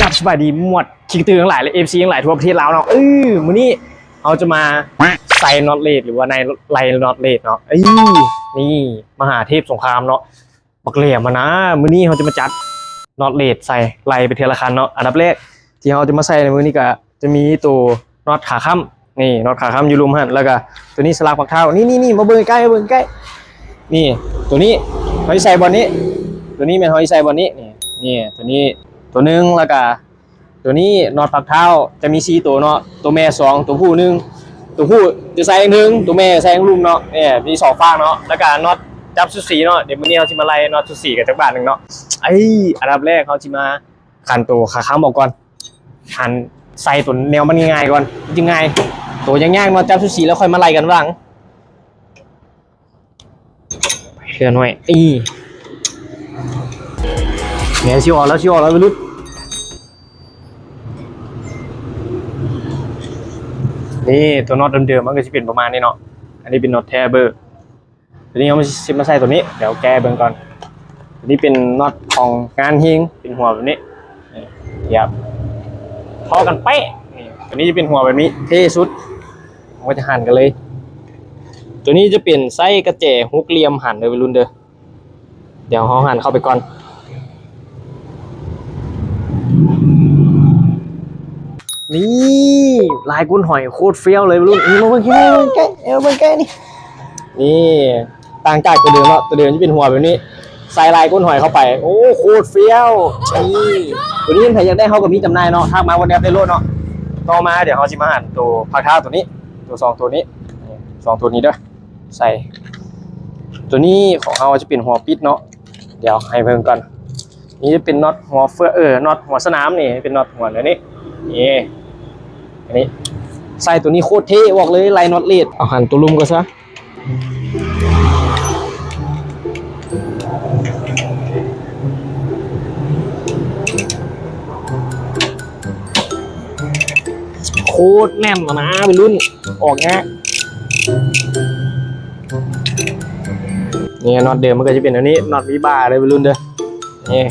ກັບສະບາຍດີໝວດຄິກເຕີທັງຫຼາຍ ແລະ ເອັຟຊີທັງຫຼາຍທົ່ວປະເທດລາວເນາະ. ເອີ ມື້ນີ້ເຮົາຈະມາໃສ່ນັອດເລດ ຫຼືວ່າໃນໄລ່ນັອດເລດເນາະ. ເອີ ນີ້ມະຫາເທບສົງຄາມເນາະ ບັກແຫຼມຫັ້ນນາ. ມື້ນີ້ເຮົາຈະມາຈັດນັອດເລດໃສ່ ໄລ່ໄປເທື່ອລະຄັນເນາະ. ອັນດັບແລກທີ່ເຮົາຈະມາໃສ່ໃນມື້ນີ້ກະຈະມີໂຕນັອດຂາຄ້ຳ. ນີ້ນັອດຂາຄ້ຳຢູ່ລຸ່ມຫັ້ນ ແລ້ວກະໂຕນີ້ສະຫຼັກຝັກທ້າວ. ນີ້ໆໆ ມາເບິ່ງໃກ້ໆ ມາເບິ່ງໃກ້ໆ. ນີ້ໂຕນີ້ເຮົາຊິໃສ່ບ່ອນນີ້ ໂຕນີ້ແມ່ນເຮົາຊິໃສ່ບ່ອນນີ້. ນີ້ ນີ້ໂຕນີ້ໂຕໜຶ່ງ ແລ້ວກະ ໂຕນີ້ນັອດຝັກທ້າວຈະມີສີ່ໂຕເນາະ ໂຕແມ່ສອງ ໂຕຜູ້ໜຶ່ງ. ໂຕຜູ້ຈະໃສ່ທາງເທິງ ໂຕແມ່ໃສ່ທາງລຸ່ມເນາະ. ນີ້ມີສອງຟາກເນາະ ແລ້ວກະນັອດຈັບຊຸດສີເນາະ. ດຽວມື້ນີ້ເຮົາຊິມາໄລ່ນັອດຊຸດສີກັນຈັກບາດໜຶ່ງເນາະ. ເອີ ອັນດັບແລກເຮົາຊິມາຂັນໂຕຂາຄ້ຳອອກກ່ອນ ຫັນໃສ່ໂຕແນວມັນງ່າຍໆກ່ອນ ມັນຈະງ່າຍ. ໂຕຍາກໆ ນັອດຈັບຊຸດສີ ແລ້ວຄ່ອຍມາໄລ່ກັນຫລັງ. ເຄື່ອນໄຫວ ອີ ແມ່ນຊິອອກແລ້ວ ຊິອອກແລ້ວ ໄວລຸ້ນ. ນີ້ ໂຕນັອດເດີມໆ ມັນກະຊິເປັນປະມານນີ້ເນາະ. ອັນນີ້ເປັນນັອດແທ້ເບີ ໂຕນີ້ເຮົາຊິມາໃສ່ໂຕນີ້ ດຽວແກະໃຫ້ເບິ່ງກ່ອນ. ໂຕນີ້ເປັນນັອດຂອງງານຮີງ ເປັນຫົວແບບນີ້ ນີ້ ທຽບເທົ່າກັນເປະ. ນີ້ ໂຕນີ້ຈະເປັນຫົວແບບນີ້ ເທ່ສຸດ ເຮົາກະຈະຫັນກັນເລີຍ. ໂຕນີ້ຈະເປັນໄສ້ກະແຈຫົກຫຼ່ຽມຫັນເດີໄວລຸ້ນເດີ. ດຽວເຮົາຫັນເຂົ້າໄປກ່ອນ. ນີ້ ລາຍກົ້ນຫອຍໂຄດເຟ້ວເລີຍໄວລຸ້ນ. ນີ້ ມາເບິ່ງໃກ້ ມາເບິ່ງໃກ້ ມາເບິ່ງໃກ້ນີ້. ນີ້ ຕ່າງຈາກໂຕເດີມເນາະ ໂຕເດີມຈະເປັນຫົວແບບນີ້ ໃສ່ລາຍກົ້ນຫອຍເຂົ້າໄປ. ໂອ້ ໂຄດເຟ້ວ. ນີ້ ໂຕນີ້ໃຜຢາກໄດ້ເຮົາກະມີຈຳໜ່າຍເນາະ ທັກມາວັອດແອັບໄດ້ໂລດເນາະ. ຕໍ່ມາດຽວເຮົາຊິມາຫັນໂຕຝັກທ້າວໂຕນີ້ ໂຕສອງໂຕນີ້ ນີ້ສອງໂຕນີ້ເດີ. ໃສ່ ໂຕນີ້ຂອງເຮົາຈະເປັນຫົວປິດເນາະ. ດຽວໃຫ້ເບິ່ງກ່ອນ ນີ້ຈະເປັນນັອດຫົວເຟືອກ ເອີ ນັອດຫົວສະໜາມນີ້ ເປັນນັອດຫົວແນວນີ້. ນີ້ ອັນນີ້ ໃສ່ໂຕນີ້ໂຄດເທ່ ບອກເລີຍ ໄລ່ນັອດເລດ. ເອົາຫັນໂຕລຸ່ມກ່ອນຊະ. ໂຄດແໜ້ນນະໄວລຸ້ນ ອອກຍາກ. ນີ້ ນັອດເດີມມັນກະຈະເປັນແນວນີ້ ນັອດມີບາເດີໄວລຸ້ນເດີ. ນີ້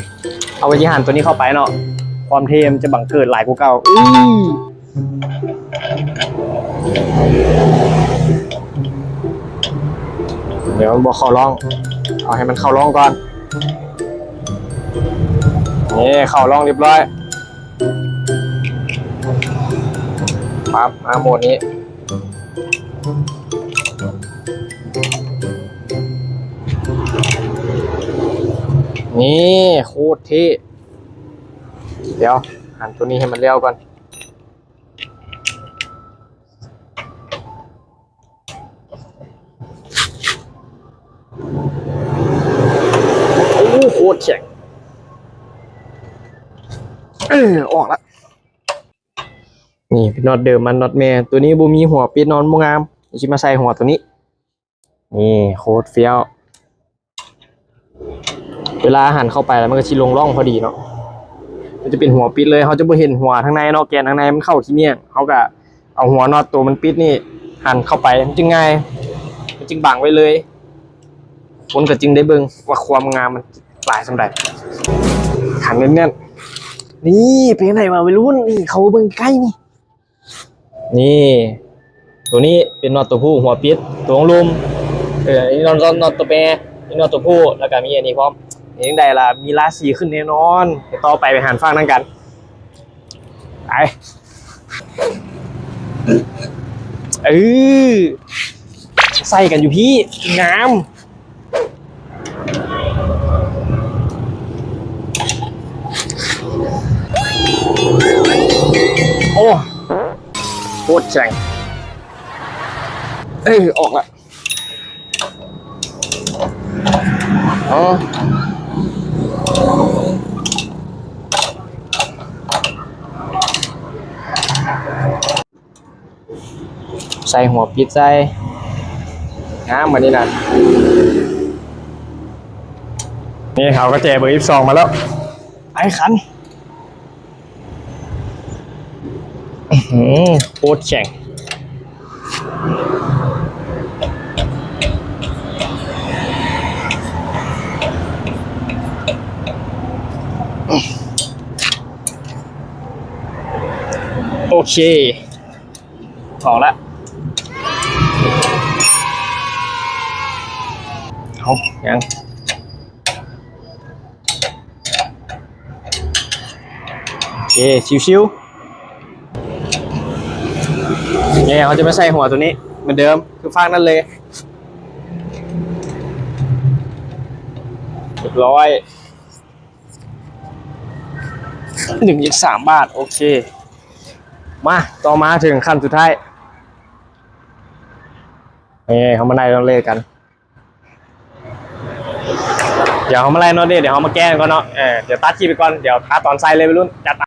ເຮົາກະຊິຫັນໂຕນີ້ເຂົ້າໄປເນາະ ຄວາມເທ່ມັນຈະບັງເກີດຫຼາຍກວ່າເກົ່າ. ອື ດຽວມັນບໍ່ເຂົ້າຮ່ອງ ເອົາໃຫ້ມັນເຂົ້າຮ່ອງກ່ອນ. ນີ້ ເຂົ້າຮ່ອງຮຽບຮ້ອຍ. ປັບ ມາໂໝດນີ້. ນີ້ ໂຄດເທ່. ດຽວຫັນໂຕນີ້ໃຫ້ມັນແລ້ວກ່ອນ. ໂອ້ ໂຄດແຂງ. ເອີ ອອກລະ. ນີ້ເປັນນັອດເດີມມັນ ນັອດແມ່. ໂຕນີ້ບໍ່ມີຫົວປິດເນາະ ມັນບໍ່ງາມ. ຊິມາໃສ່ຫົວໂຕນີ້. ນີ້ ໂຄດເຟ້ວ. ເວລາຫັນເຂົ້າໄປແລ້ວມັນກະຊິລົງຮ່ອງພໍດີເນາະ. ມັນຈະເປັນຫົວປິດເລີຍ ເຮົາຈະບໍ່ເຫັນຫົວທາງໃນເນາະ ແກນທາງໃນມັນເຂົ້າຂີ້ມ້ຽງ. ເຮົາກະເອົາຫົວນັອດໂຕມັນປິດນີ້ຫັນເຂົ້າໄປ ມັນຈຶ່ງງ່າຍ ມັນຈຶ່ງບັງໄວ້ເລີຍ. ຄົນກະຈຶ່ງໄດ້ເບິ່ງວ່າຄວາມງາມມັນຫຼາຍສ່ຳໃດ. ຂັນແໜ້ນໆ. ນີ້ ເປັນຈັ່ງໃດວະໄວລຸ້ນ? ນີ້ ເຂົ້າເບິ່ງໃກ້ນີ້. ນີ້ ໂຕນີ້ເປັນນັອດໂຕຜູ້ຫົວປິດ ໂຕລົງລຸ່ມ. ເອີ ອັນນີ້ນັອດ ນັອດ ນັອດໂຕແມ່ ນີ້ນັອດໂຕຜູ້ ແລ້ວກະມີອັນນີ້ພ້ອມ. ເຮັດຈັ່ງໃດລະ ມີລາສີຂຶ້ນແນ່ນອນ. ຕໍ່ໄປໄປຫັນຟາກນັ້ນກັນ. ໄປ ເອີ ໃສ່ກັນຢູ່ພີ້ ງາມ. ໂອ້ ໂຄດແຂງ. ເອີ ອອກລະ. ອໍ ໃສ່ຫົວປິດໃສ່ ງາມບາດນີ້ນະ. ນີ້ເຮົາກະແຈເບີສິບສອງມາແລ້ວ. ໄປຂັນ. ອື້ຫື ໂຄດແຂງ. ອື ໂອເຄ ອອກລະ ເອົາ ຍັງ ໂອເຄ ຊິວໆ ນີ້ເຮົາຈະມາໃສ່ຫົວໂຕນີ້ເໝືອນເດີມ ຄືຟາກນັ້ນເລີຍ ຮຽບຮ້ອຍ ໜຶ່ງຈຸດສາມບາດ ໂອເຄ ມາ ຕໍ່ມາເຖິງຂັ້ນສຸດທ້າຍ ນີ້ ເຮົາມາໄລ່ເລດກັນ ດຽວເຮົາມາໄລ່ເລດ ດຽວເຮົາມາແກ້ກັນກ່ອນເນາະ ເອີ ດຽວຕັດຄລິບໄປກ່ອນ ດຽວຖ້າຕອນໃສ່ເລີຍໄວລຸ້ນ ຈັດໄປ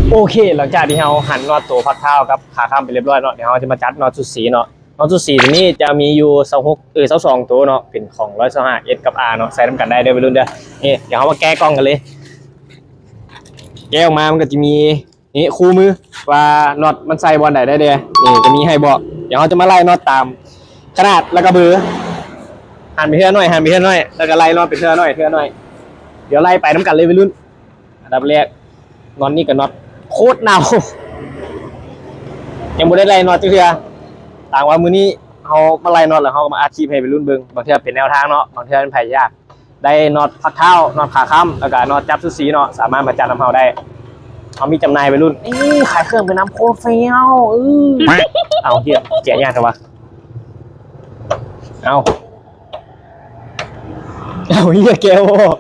ໂອເຄ ຫຼັງຈາກທີ່ເຮົາຫັນນັອດໂຕພັກທ້າວກັບຂາຄ້ຳໄປຮຽບຮ້ອຍເນາະ ດຽວເຮົາຈະມາຈັດນັອດຊຸດສີເນາະ ນັອດຊຸດສີໂຕນີ້ຈະມີຢູ່ຊາວຫົກ ເອີ ຊາວສອງໂຕເນາະ ເປັນຂອງຮ້ອຍຊາວຫ້າ ເອສ ກັບ ອາ ເນາະ ໃສ່ນຳກັນໄດ້ເດີໄວລຸ້ນເດີ ນີ້ ດຽວເຮົາມາແກະກ່ອງກັນເລີຍ ແກະອອກມາມັນກໍຈະມີ ນີ້ ຄູ່ມືວ່ານັອດມັນໃສ່ບ່ອນໃດໄດ້ແດ່ ນີ້ຈະມີໃຫ້ບອກ ດຽວເຮົາຈະມາໄລ່ນັອດຕາມຂະໜາດ ແລ້ວກໍເບີ ຫັນໄປເທື່ອໜ້ອຍ ຫັນໄປເທື່ອໜ້ອຍ ແລ້ວກໍໄລ່ນັອດໄປເທື່ອໜ້ອຍ ເທື່ອໜ້ອຍ ດຽວໄລ່ໄປນຳກັນເລີຍໄວລຸ້ນ ອັນດັບແລກ ນັອດນີ້ກໍນັອດໂຄດເນົ່າ ຍັງບໍ່ໄດ້ໄລ່ນັອດຈັກເທື່ອ ຕ່າງວ່າມື້ນີ້ເຮົາມາໄລ່ນັອດ ແລ້ວເຮົາກໍມາອັດຄລິບໃຫ້ໄວລຸ້ນເບິ່ງ ບາງເທື່ອເປັນແນວທາງເນາະ ບາງເທື່ອໃຜຢາກໄດ້ນັອດພັກທ້າວ ນັອດຂາຄ້ຳ ແລ້ວກໍນັອດຈັບຊຸດສີເນາະ ສາມາດມາຈັດນຳເຮົາໄດ້ ເຮົາມີຈຳໜ່າຍໄວລຸ້ນ ນີ້ຂາຍເຄື່ອງໄປນຳ ໂຄດເຟວ ເອີ ເອົາ ເຮີ້ຍ ແກະຍາກແທ້ວະ ເອົາ ເອົາ ເຮີ້ຍ ແກະບໍ່ອອກ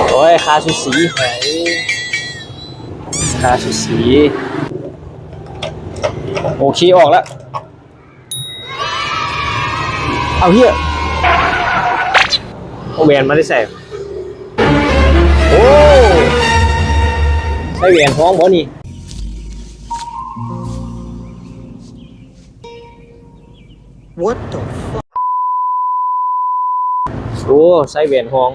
ໂອ້ຍ ຄາຊູຊີ ຄາຊູຊີ ໂອເຄ ອອກລະ ເອົາ ເຮີ້ຍ ເອົາແຫວນມາແຕ່ໃສ ໂອ້ ໃສ່ແຫວນທອງບໍ່ນີ້? What the fuck? ໂອ້ ໃສ່ແຫວນທອງ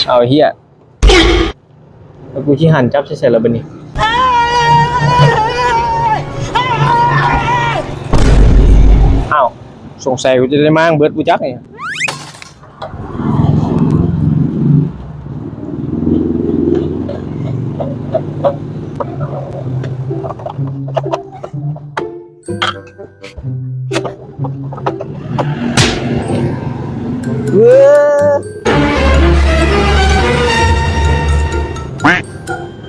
ເອົາ ເຮີ້ຍ ແລ້ວກູຊິຫັນຈັບໃສ່ໃສລະບາດນີ້? ອ້າວ ສົງໄສກູຈະໄດ້ມ້າງເບິດບໍ່ຈັກນີ້.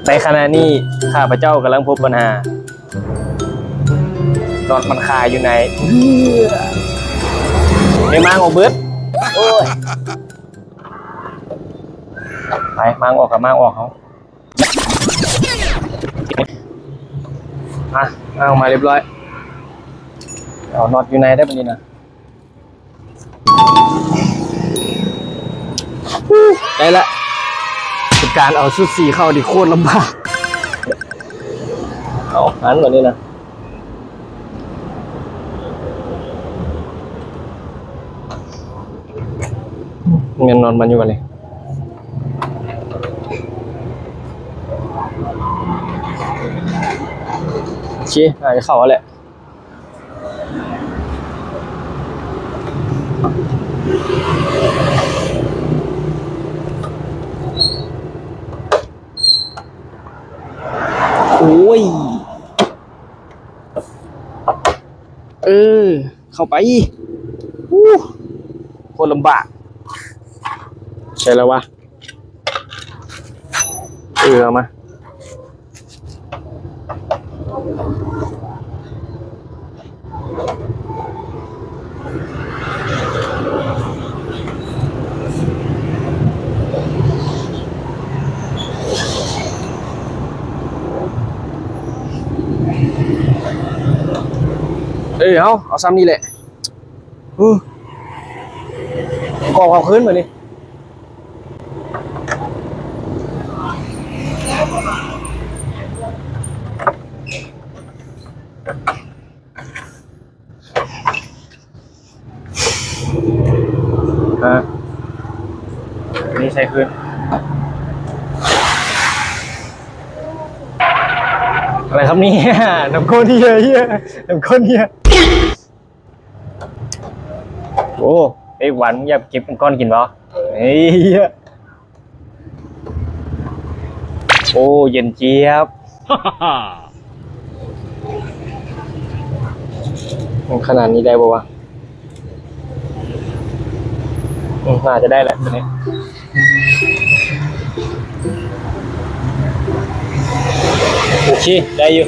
ໃນຂະນະນີ້ ຂ້າພະເຈົ້າກຳລັງພົບບັນຫາ ນັອດມັນຄາຢູ່ໃນ ໄດ້ມ້າງອອກເບິດ ໂອ້ຍ ໄປ ມ້າງອອກກໍມ້າງອອກເຮົາ ອ່ະ ເອົາມາຮຽບຮ້ອຍ ເອົານັອດຢູ່ໃນໄດ້ບາດນີ້ນະ ໄດ້ລະ ເປັນການເອົາຊຸດສີເຂົ້າທີ່ໂຄດລຳບາກ ເອົາຫັນບາດນີ້ນະ. ແມ່ນນອນມັນຢູ່ບັດນີ້ ໂອເຄ ໜ້າຈະເຂົ້າແລ້ວແຫຼະ ໂອ້ຍ ເອີ ເຂົ້າໄປ ອູ້ ໂຄດລຳບາກ ໃສ່ແລ້ວວະ ເອີ ເອົາມາ ເອີ ເອົາ ເອົາຊ່ຳນີ້ແຫຼະ ໂອ້ ກໍເອົາຄືນບາດນີ້. ຮະ ນີ້ໃສ່ຄືນ. ອະໄລຄັບເນຍ? ນ້ຳຂ້ນເນຍ ເນຍ ນ້ຳຂ້ນເນຍ. ໂອ້ ເອີຍ ຫວານ ມຶງຢາກເກັບກ້ອນກິນບໍ່? ເອີຍ ໂອ້ ເຢັນຈຽບ. ຂະໜາດນີ້ໄດ້ບໍ່ວະ? ອືມ ໜ້າຈະໄດ້ແຫຼະຕົວນີ້. ໂອເຄ ໄດ້ຢູ່.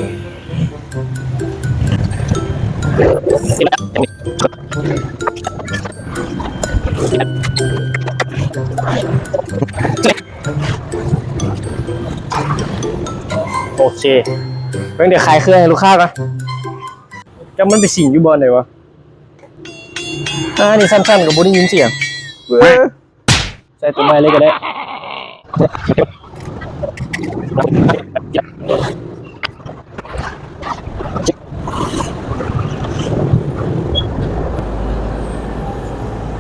ໂອເຄ ເບິ່ງ ດຽວຂາຍເຄື່ອງໃຫ້ລູກຄ້າກ່ອນ. ຈັກມັນໄປສິງຢູ່ບ່ອນໃດວະ? ອ່າ ນີ້ສັ້ນໆ ກໍບໍ່ໄດ້ຍິນສຽງ. ເອີ ໃສ່ຕົວໃໝ່ເລີຍກໍໄດ້. ໂ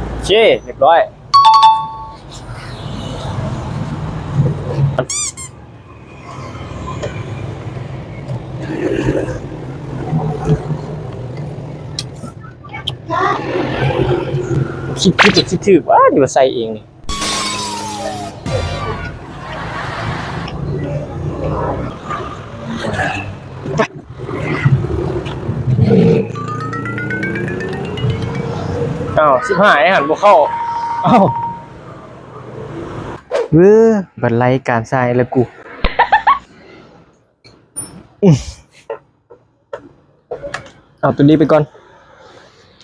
ອເຄ ຮຽບຮ້ອຍ. ຄິດຜິດ ຄິດຖືກວ່າ ນີ້ວ່າໃສ່ເອງນີ້. ອ້າວ ສິບຫ້າ ໄອ້ຫັ້ນບໍ່ເຂົ້າ. ອ້າວ ເວີ ບັນໄລການສ້າງອີກແລ້ວກູ. ເອົາຕົວນີ້ໄປກ່ອນ.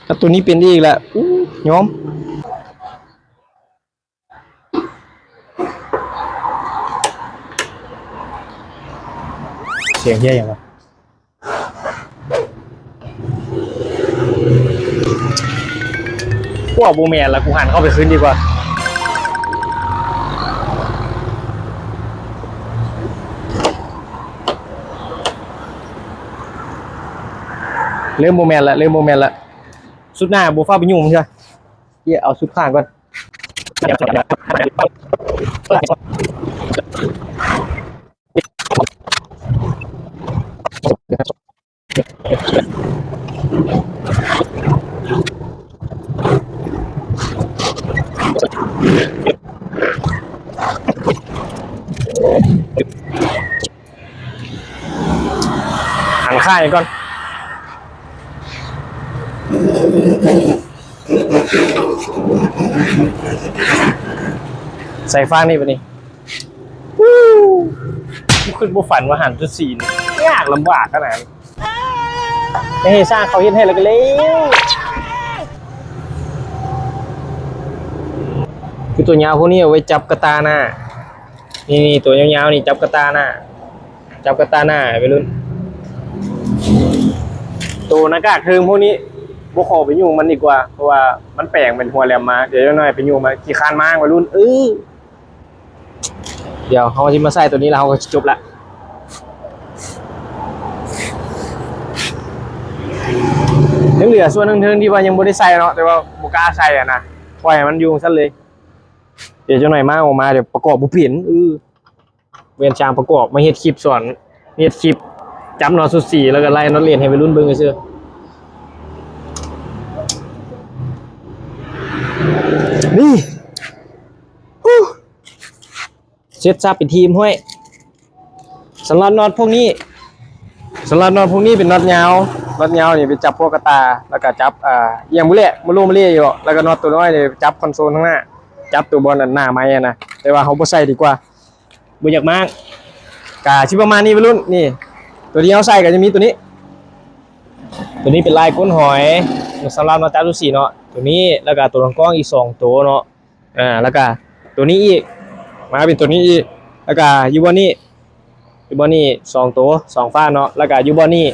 ເອົາຕົວນີ້ເປັນອີກລະ. ອູ້ ຍອມ. ສຽງເຮີຍຫຍັງວະ? ກູວ່າບໍ່ແມ່ນລະ ກູຫັນເຂົ້າໄປຄືນດີກວ່າ. ເລີ່ມບໍ່ແມ່ນລະ ເລີ່ມບໍ່ແມ່ນລະ. ຊຸດໜ້າບໍ່ຟ້າວໄປຫຍຸ້ງເທື່ອ. ເອີ ເອົາຊຸດຂ້າງກ່ອນ. ຫັນຂ້າງກ່ອນ. ໃສ່ຟາງນີ້ບາດນີ້. ອູ້ ຄືບໍ່ຝັນວ່າຫັນຈຸດສີ່ນີ້ຍາກລຳບາກຂະໜາດນີ້. ໄດ້ໃຫ້ຊ່າງເຂົາເຮັດໃຫ້ແລ້ວກໍແລ້ວ. ຄືຕົວຍາວພວກນີ້ເອົາໄວ້ຈັບກາຕາໜ້າ. ນີ້ໆ ຕົວຍາວໆ ນີ້ຈັບກາຕາໜ້າ ຈັບກາຕາໜ້າໄວລຸ້ນ. ໂຕໜ້າກາກເທິງພວກນີ້ບໍ່ຂໍໄປຫຍຸ້ງມັນດີກວ່າ ເພາະວ່າມັນແປງເປັນຫົວແຫຼມມາ. ດຽວຈັກໜ້ອຍໄປຫຍຸ້ງມັນ ຂີ້ຄ້ານມ້າງໄວລຸ້ນ. ເອີ ດຽວເຮົາຊິມາໃສ່ຕົວນີ້ແລ້ວເຮົາກໍຊິຈົບລະ. ຍັງເຫຼືອສ່ວນເທິງໆ ທີ່ວ່າຍັງບໍ່ໄດ້ໃສ່ເນາະ ແຕ່ວ່າບໍ່ກ້າໃສ່ຫັ້ນນະ ປ່ອຍໃຫ້ມັນຢູ່ຊັ້ນເລີຍ. ດຽວຈັກໜ້ອຍມາອອກມາ ດຽວປະກອບບໍ່ເປັນ. ເອີ ແມ່ນຊ່າງປະກອບ ມາເຮັດຄລິບສອນ ເຮັດຄລິບຈັບນັອດຊຸດສີ ແລ້ວກໍໄລ່ນັອດເລນໃຫ້ໄວລຸ້ນເບິ່ງຊື່ໆ ນີ້. ເສັດສັບເປັນທີມຫ້ວຍ. ສຳລັບນັອດພວກນີ້ ສຳລັບນັອດພວກນີ້ເປັນນັອດຍາວ. ນັອດຍາວນີ້ໄປຈັບພວກກະຕ່າ ແລ້ວກະຈັບ ອ່າ ອີ່ຫຍັງບໍ່ແຫຼະ ມາໂລມາເລຢູ່. ແລ້ວກະນັອດຕົວນ້ອຍນີ້ໄປຈັບຄອນໂຊນທາງໜ້າ ຈັບຕົວບ່ອນອັນໜ້າໄມ້ຫັ້ນນະ. ແຕ່ວ່າເຮົາບໍ່ໃສ່ດີກວ່າ ບໍ່ຢາກມ້າງ. ກະຊິປະມານນີ້ໄວລຸ້ນ. ນີ້ ຕົວທີ່ເຮົາໃສ່ກະຈະມີຕົວນີ້ ຕົວນີ້ເປັນລາຍກົ້ນຫອຍ ສຳລັບນັອດຈັບຊູຊີເນາະ. ຕົວນີ້ ແລ້ວກະຕົວລຳກ້ອງອີກສອງໂຕເນາະ. ອ່າ ແລ້ວກະຕົວນີ້ອີກ ມາເປັນຕົວນີ້ອີກ. ແລ້ວກະຢູ່ບ່ອນນີ້ ຢູ່ບ່ອນນີ້ສອງໂຕ ສອງຟາກເນາະ. ແລ້ວກະຢູ່ບ່ອນນີ້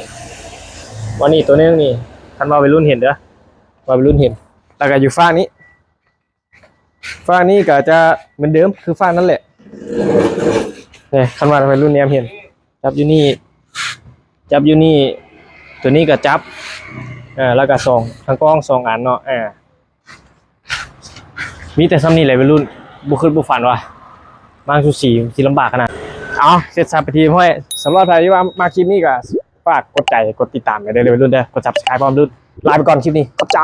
ບ່ອນນີ້ຕົວໜຶ່ງນີ້ ຄັນວ່າໄວລຸ້ນເຫັນເດີ ວ່າໄວລຸ້ນເຫັນ. ແລ້ວກະຢູ່ຟາກນີ້ ຟາກນີ້ກະຈະເໝືອນເດີມຄືຟາກນັ້ນແຫຼະ. ນີ້ ຄັນວ່າໄວລຸ້ນແນມເຫັນ ຈັບຢູ່ນີ້ ຈັບຢູ່ນີ້ ຕົວນີ້ກະຈັບ ເອີ ແລ້ວກະສອງ ທາງກ້ອງສອງອັນເນາະ. ເອີ ມີແຕ່ຊ່ຳນີ້ແຫຼະໄວລຸ້ນ ບໍ່ຄິດບໍ່ຝັນວ່າມ້າງຊູຊີຊິລຳບາກຂະໜາດ. ເອົາ ເສັດສັບໄປທີ່ຮຽບຮ້ອຍ. ສຳລັບໃຜທີ່ວ່າມັກຄລິບນີ້ກໍຝາກກົດໃຈ ກົດຕິດຕາມໄວ້ເດີໄວລຸ້ນເດີ ກົດ Subscribe ພ້ອມລຸ້ນ. ລາໄປກ່ອນຄລິບນີ້ ຂອບໃຈ.